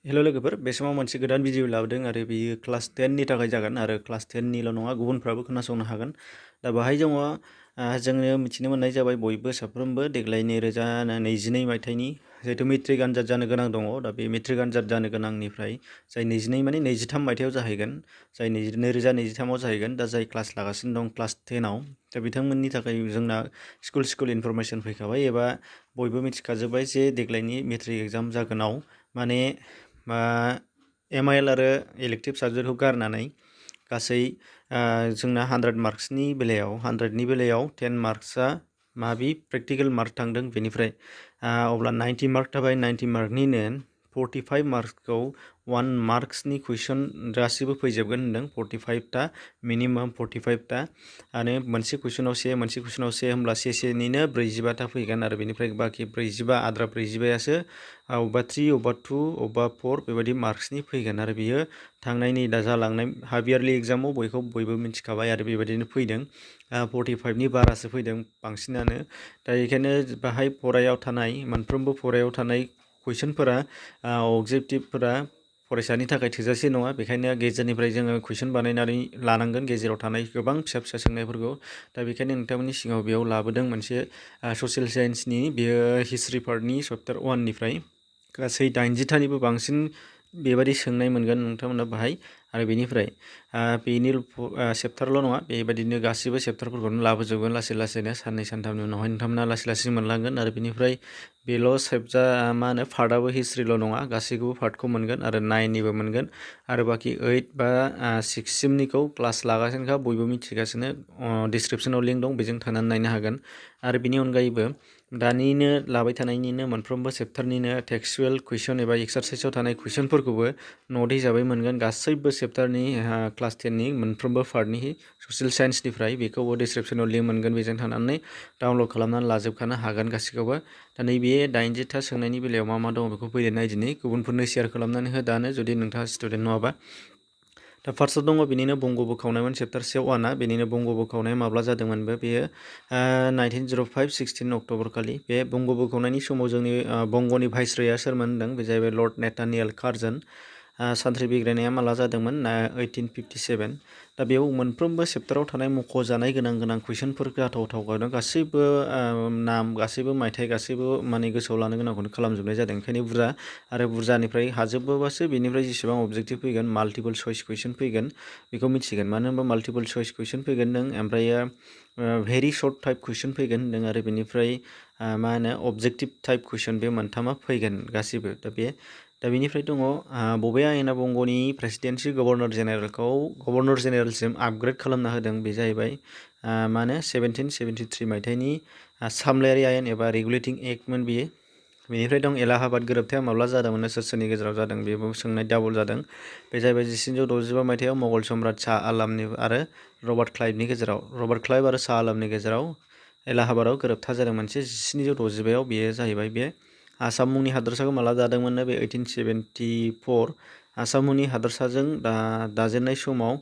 हेल' लोगोफोर बे समाव मोनसे गोदान भिडिअ लाबोदों आरो बेयो क्लास 10 नि थाखाय जागोन आरो क्लास 10 निल' नङा गुबुनफ्राबो खोनासंनो हागोन। दा बाहाय जोङो मिथिनो मोननाय जाबाय बयबो साफ्रोमबो देग्लाय 2022 मायथाइनि जिहेतु मेट्रिक आनजाद जानो गोनां दङ। दा बे मेट्रिक आनजाद जानो गोनांनिफ्राय जाय 22 माने 23 मायथाइयाव जाहैगोन, जाय 2023 आव जाहैगोन। दा जाय क्लास लागासिनो दं क्लास 10 आव, दा बिथांमोननि थाखाय जोंना स्कुल इनफरमेसन फैखाबाय एबा बयबो मिथिखाजोब्बाय जे देग्लायनि मेट्रिक एग्जाम जागोनाव माने MIL आरो इलेक्टिभ साबजेक्टखौ गारनानै गासै जोंना 100 मार्क्सनि बेलायाव 100नि बेलायाव 10 मार्क्सआ माबि प्रेक्टिकेल मार्क थांदों बेनिफ्राय अब्ला 90 मार्क थाबाय। 90 मार्कनिनो 45 मार्क्सखौ 1 मार्क्सनि कुइसन गासिबो फैजोबगोन होनदों। 45टा मिनिमाम 45टा आरो मोनसे कुइसनाव से होमब्ला सेनिनो 45टा फैगोन आरो बेनिफ्राय बाखि 45 आद्रा 45यासो अबेबा 3 अबेबा 2 अबेबा 4 बेबायदि मार्क्सनि फैगोन आरो बियो थांनायनि दा जालांनाय हाफ इयारलि एग्जामाव बयबो मिथिखाबाय आरो बेबायदिनो फैदों। 45नि बारासो फैदों बांसिनानो। दा बेखायनो बाहाय फरायाव थानाय मोनफ्रोमबो फरायाव थानाय कुइसनफोरा अबजेक्टिभफोरा फरायसानि थाखाय थोजासे नङा। बेखायनो गेजेरनिफ्राय जोङो कुइसन बानायनानै लानांगोन गेजेराव थानाय गोबां फिसा सोंनायफोरखौ। दा बेखायनो नोंथांमोननि सिगाङाव बेयाव लाबोदों मोनसे ससियेल साइन्सनि बेयो हिस्ट्रि पार्टनि चेप्टार 1 निफ्राय गासै 80थानिबो बांसिन बेबायदि सोंनाय मोनगोन नोंथांमोना बाहाय। आरो बेनिफ्राय बेनि चेप्टारल' नङा, बेबायदिनो गासिबो चेप्टारफोरखौनो लाबोजोबगोन लासैनो साननै सानथामनि उनावहाय नोंथांमोना लासै मोनलांगोन। आरो बेनिफ्राय बेल' पार्टआबो हिस्ट्रिल' नङा, गासैखौबो पार्टखौ मोनगोन आरो 9निबो मोनगोन आरो बाखि 8 बा 6 सिमनिखौ क्लास लागासिनोखा, बयबो मिथिगासिनो। डिसक्रिपसनाव लिंक दं, बेजों थांनानै नायनो हागोन। आरो बेनि अनगायैबो दानिनो लाबाय थानायनिनो मोनफ्रोमबो चेप्टारनिनो टेक्सचुयेल कुइसन एबा एक्सारसाइसआव थानाय कुइसनफोरखौबो नट हिसाबै मोनगोन। गासैबो चेप्टारनि क्लास 10नि मोनफ्रोमबो पार्टनि ससियेल साइन्सनिफ्राय बेखौबो डिसक्रिपसनाव लिंक मोनगोन, बेजों थांनानै डाउनलड खालामनानै लाजोबखानो हागोन गासैखौबो। दा नैबे 80था सोंनायनि बेलायाव मा दङ बेखौ फैदो नायदिनि। गुबुनफोरनो शेयार खालामनानै हो दानो, जुदि नोंथाङा स्टुडेन्ट नङाबा। दा फार्स्टआव दङ बिनिनो बंग' बोखावनायमोन चेप्टार 1आ। बेनिनो बंग' बोखावनाया माब्ला जादोंमोनबो बेयो 1905 16 अक्ट'बर खालि। बे बंग' बोखावनायनि समाव जोंनि बंग'नि भाइसरयआ सोरमोन होनदों, बे जाहैबाय लर्ड नेथानियेल कार्जन। सान्थ्रि बिग्रायनाया माला जादोंमोन 1857। दा बेयाव मोनफ्रोमबो चेप्टाराव थानाय मख'जानाय गोनां कुइसनफोर जाथाव गासैबो नाम, गासैबो मायथाइ, गासैबो माने गोसोआव लानो गोनांखौनो खालामजोबनाय जादों। ओंखायनो बुरजा आरो बुरजानिफ्राय हाजोबोबासो बेनिफ्राय जेसेबां अबजेक्टिभ फैगोन, माल्टिपल चइस कुइसन फैगोन, बेखौ मिथिगोन। मानो होनबा माल्टिपल चइस कुइसन फैगोन नों, ओमफ्रायो भेरि सर्ट टाइप कुइसन फैगोन होनदों आरो बेनिफ्राय अबजेक्टिभ टाइप कुइसन, बे मोनथामा फैगोन गासिबो। दा बेनिफ्राय दङ बबे आयेना बंग'नि प्रेसिडेन्सि गभर्नर जेनेरेलसिम आपग्रेड खालामना होदों, बे जाहैबाय 1773 मायथाइनि सामलायारि आयेन एबा रेगुलेटिं एक्टमोन बियो। बेनिफ्राय दं एलाहाबाद गोरोबथाया माब्ला जादोंमोन, सोरनि गेजेराव जादों, बेबो सोंनाय डाबल जादों। बे जाहैबाय 1765 मायथाइयाव मुगल सम्राट शाह आलमनि आरो रबार्ट क्लाइभ आरो शाह आलमनि गेजेराव एलाहाबादाव गोरोबथा जादों मोनसे 1765आव। बेयो जाहैबाय बे आसाम मुंनि हादरसाखौ माला दादोंमोननो, बे 1874। आसाम मुंनि हादरसाजों दाजेननाय समाव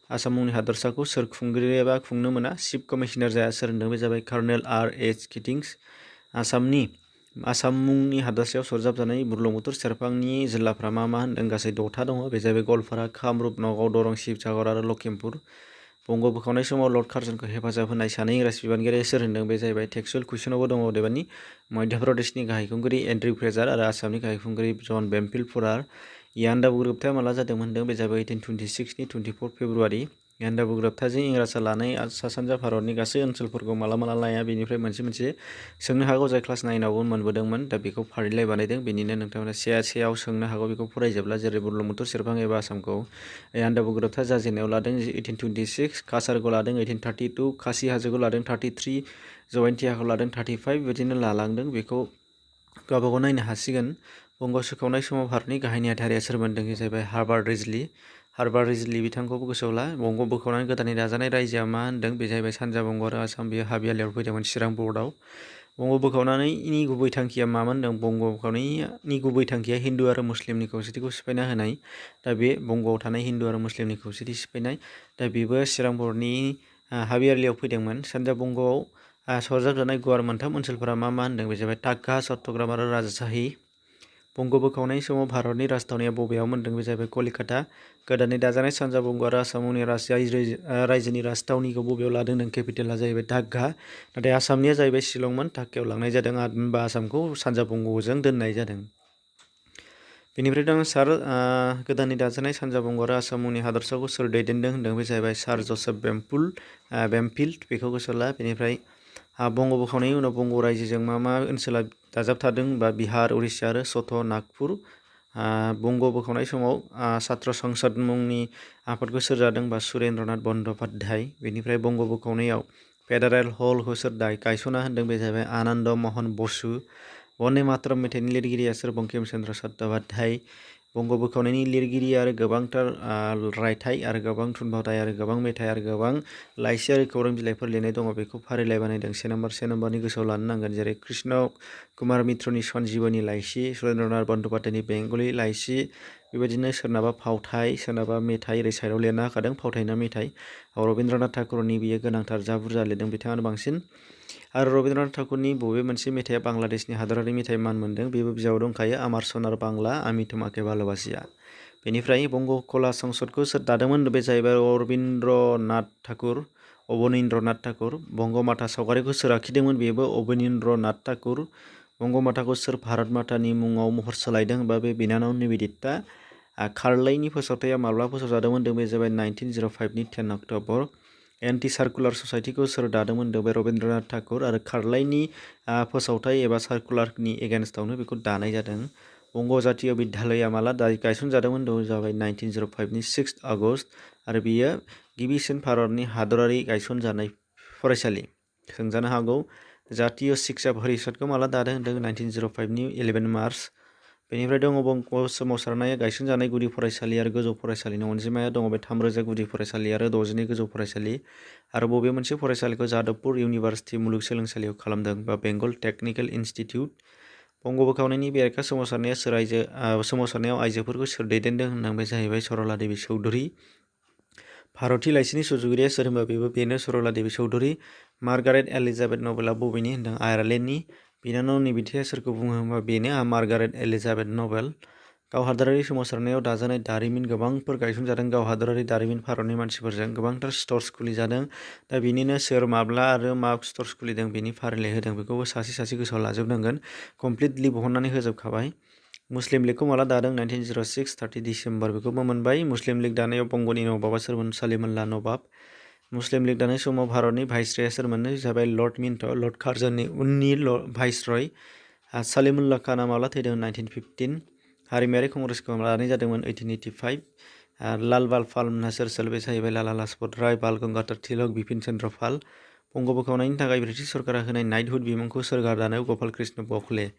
आसाम मुंनि हादरसाखौ सोर खुंगिरि एबा खुंनो मोना, चिफ कमिशनार जाया सोर होनदों, बे जाबाय कर्नेल R.H. किटिंस। आसाम मुंनि हादरसायाव सरजाबजानाय बुरलुंबुथुर सेरफांनि जिल्लाफ्रा मा होनदों, गासै 6था दङ। बे जाहैबाय गवालपारा, कामरुप, नगाव, दरं, शिबसागर आरो लखिमपुर। बंग' बोखावनाय समाव लर्ड कार्जनखौ हेफाजाब होनाय सानै इंराज बिबानगिरिया सोर होनदों, बे जाहैबाय टेक्सचुयेल कुइसनावबो दङ अदेबानि मध्य प्रदेशनि गाहाय खुंगिरि एन्ड्रिउ फ्रेजार आरो आसामनि गाहाय खुंगिरि जन बेमफिल्ड फुरार। यान्डाबु गोरोबथाया माला जादोंमोन होनदों, बे जाबाय 1826नि 24 फेब्रुवारि। यान्डाबु गोरोबथाजों इंराजआ लानाय सा सानजा भारतनि गासै ओनसोलफोरखौ माला लाया, बेनिफ्राय मोनसे सोंनो हागौ, जाय क्लास 9आवबो मोनबोदोंमोन। दा बेखौ फारिलाइ बानायदों, बेनिनो नोंथांमोना सेयाव सोंनो हागौ, बेखौ फरायजोबला। जेरै बुरलुंबुथुर सेरफां एबा आसामखौ यान्डाबु गोरोबथा जाजेननायाव लादों 1826, काछारखौ लादों 1832, खासि हाजोखौ लादों 33, जयन्तियाखौ लादों 35, बेबायदिनो लालांदों। बेखौ गावबागाव नायनो हासिगोन। बंग' सोखावनाय समाव भारतनि गाहाय नेहाथारिया सोरमोन होनदों, बे जाहैबाय हार्बार्ट रिजलि। बिथांखौबो गोसोआव ला। बंग' बोखावनानै गोदानै दाजानाय रायजोआ मा होनदों, बे जाहैबाय सानजा बंग' आरो आसाम। बेयो हाफ इयारलियाव फैदोंमोन चिरां बर्डआव। बंग' बोखावनायनि गुबै थांखिया मामोन होनदों, बंग' बोखावनायनि गुबै थांखिया हिन्दु आरो मुस्लिमनि खौसेथिखौ सिफायना होनाय। दा बे बंग'आव थानाय हिन्दु आरो मुस्लिमनि खौसेथि सिफायनाय। दा बेबो चिरां बर्डनि हाफ इयारलियाव फैदोंमोन। सानजा बंग'आव सरजाबजानाय गुवार मोनथाम ओनसोलफोरा मा होनदों, बे जाबाय टाक्का, चट्टग्राम आरो राजशाही। बंग बोखावनायनि समाव भारतनि राजथावनिया बबेयाव मोनदों बे जाहैबाय कलिकाता। गोदानै दाजानाय सानजा बंग आरो आसामनि रायजोनि राजथावनिखौ बबेयाव लादों होनदों केपिटेला जाहैबाय ढाका। नाथाय आसामनिया जाहैबाय शिलंमोन, ढाकायाव लांनाय जादों होनबा आसामखौ सानजा बंगजों दोननाय जादों। बेनिफ्राय दं सार गोदानै दाजानाय सानजा बंग आरो आसामनि हादरसाखौ सोर दैदेनदों होनदों बे जाहैबाय सार जसेफ बेमफिल्ड बेखौ गोसोआव ला। बेनिफ्राय बंग बोखावनायनि उनाव बंग रायजोजों मा ओनसोला दाजाबथादों बा बिहार, उरिष्या आरो सत नागपुर। बंग बोखावनाय समाव छात्र संसद मुंनि आफादखौ सोर जादों बा सुरेन्द्रनाथ बन्ध'पाध्याय। बेनिफ्राय बंग बोखावनायाव फेडारेल हलखौ सोर गायसना होनदों बे जाहैबाय आनन्द महन बसु। वन्दे मातरम मेथाइनि लिरगिरिया सोर बंकिम चन्द्र चट्ट'पाध्याय। बंग बोखावनायनि लिरगिरि आरो गोबांथार रायथाइ आरो गोबां थुनफावथाइ आरो गोबां मेथाइ आरो गोबां लाइसि आरो खौरां बिलाइफोर लिरनाय दङ बेखौ फारिलाइ बानायदों। से नम्बरनि गोसोआव लानो नांगोन, जेरै कृष्ण कुमार मित्रनि सन्जीवनी लाइसि, सुरेन्द्रनाथ बन्ध'पाध्यायनि बेंगलि लाइसि, बेबायदिनो सोरनाबा फावथाइ, सोरनाबा मेथाइ, ओरै साइडआव लिरना होखादों फावथाइ ना मेथाइ। रबीन्द्रनाथ ठाकुरनि बियो गोनांथार, जा बुरजा लिरदों बिथाङानो बांसिन। आरो रबीन्द्रनाथ ठाकुरनि बबे मोनसे मेथाइया बांलादेशनि हादरारि मेथाइ मान मोनदों बेबो बिजाबाव दंखायो, आमार सनार बांला आमी तुम्हाके भालोबासिया। बेनिफ्राय बंग कला संसदखौ सोर दादोंमोन बे जाहैबाय अबनीन्द्रनाथ ठाकुर। बंग माता सावगारिखौ सोर आखिदोंमोन बेबो अबनीन्द्रनाथ ठाकुर। बंग माताखौ सोर भारत मातानि मुङाव महर सोलायदों बा बे बिनानाव निवेदिता। खारलैनि फोसावथाया माब्ला फोसावजादोंमोन बे जाबाय 1905 10 अक्ट'बर। एन्टि सार्कुलार ससाइटिखौ सोर दादोंमोन बे रबीन्द्रनाथ ठाकुर। आरो खारलैनि फोसावथाइ एबा सार्कुलारनि एगेन्स्टआवनो बेखौ दानाय जादों। बंग जातीय बिद्यालया माला गायसनजादोंमोन बे जाबाय 1905 6 आगस्ट। आरो बियो गिबिसिन भारतनि हादरारि गायसनजानाय फरायसालि। सोंजानो हागौ जातीय शिक्षा परिषदखौ माला दादों होनदों 1905 11 मार्च। बेनिफ्राय दङ बंग सोमावसारनाया गायसनजानाय गुदि फरायसालि आरो गोजौ फरायसालिनि अनजिमाया दङ बे 3000 गुदि फरायसालि आरो 62 गोजौ फरायसालि। आरो बबे मोनसे फरायसालिखौ जादवपुर इउनिभार्सिटि मुलुगसोलोंसालियाव खालामदों बा बेंगल टेक्निकेल इनस्टिट्यूट। बंग बोखावनायनि बेरेखा सोमावसारनायाव आइजोफोरखौ सोर दैदेनदों होनदों बे जाहैबाय सरला देवी चौधुरी। भारतनि लाइसिनि सुजुगिरिया सोर होनबा बेनो सरला देवी चौधुरी। मार्गारेट एलिजाबेथ नबेलआ बबेनि होनदों आयारलेण्डनि। बिनानाव निवेदिताया सोरखौ बुङो होनबा बेनो मार्गारेट एलिजाबेथ नबेल। गाव हादरारि सोमावसारनायाव दाजानाय दारिमिन गोबांफोर गायसनजादों। गाव हादरारि दारिमिन भारतनि मानसिफोरजों गोबांथार स्टर्स खुलिजादों। दा बिनिनो सोर माब्ला आरो मा स्टर्स खुलिदों बेनि फारिलाइ होदों बेखौबो सासे गोसोआव लाजोबनांगोन। कमप्लिटलि बहननानै होजोबखाबाय। मुस्लिम लीगखौ माला दादों 1906 30 डिसेम्बर बेखौबो मोनबाय। मुस्लिम लीग दानायाव बंगनि नवाबा सोरमोन सालिमुल्लाह नवाब। मुस्लिम लीग दानाय समाव भारतनि भाइसरया सोरमोन जाबाय लर्ड मिन्ट', लर्ड कार्जननि उननि भाइसरय। सालिमुल्लाह खानआ माब्ला थैदों 1915। हारिमायारि कंग्रेसखौ लानाय जादोंमोन 1885। लाल बाल पाल सोर बे जाहैबाय लाला लाजपत राय, बाल गंगाधर तिलक, बिपिन चन्द्र पाल। बंग बोखावनायनि थाखाय ब्रिटिश सरकारा होनाय नाइटहुड बिमुंखौ सोर दानायाव गपाल कृष्ण गोखले।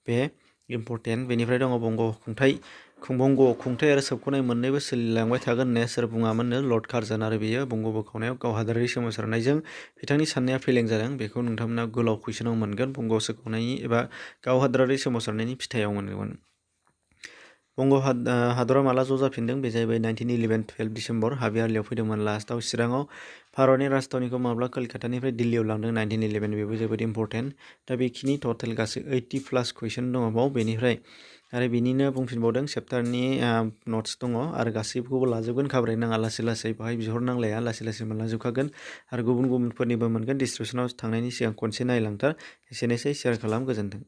बे इम्पर्टेन्ट। बेनिफ्राय दङ बंग खुंथाइ आरो सोबख'नाय मोननैबो सोलिलांबाय थागोन होननाया सोर बुङामोननो लर्ड कार्जन। आरो बेयो बंग बोखावनायाव गाव हादरारि सोमावसारनायजों बिथांनि साननाया फेलें जादों बेखौ नोंथांमोना गोलाव कुइसनाव मोनगोन। बंग सोमावसारनायनि एबा गाव हादरारि सोमावसारनायनि फिथाइयाव मोनगोन। बंग हादरा माला ज' जाफिनदों बे जाहैबाय 1911 12 डिसेम्बर। हाबियारलियाव फैदोंमोन लास्टआव चिराङाव। भारतनि राजथावनिखौ माब्ला कलकातानिफ्राय दिल्लीयाव लांदों 1911 बेबो जोबोद इम्पर्टेन्ट। दा बेखिनि टटेल गासै 80+ कुइसन दङ बाव। बेनिफ्राय आरो बिनिनो बुंफिनबावदों चेप्टारनि नट्स दङ आरो गासैखौबो लाजोबगोन घाबरायनो नाङा, लासै बाहाय बिहरनांलाया, लासै मोनलांजोबखागोन। आरो गुबुनफोरनिबो मोनगोन। डिसक्रिपसनाव थांनायनि सिगां खनसे नायलांथार। एसेनोसै, शेयार खालाम, गोजोन्थों।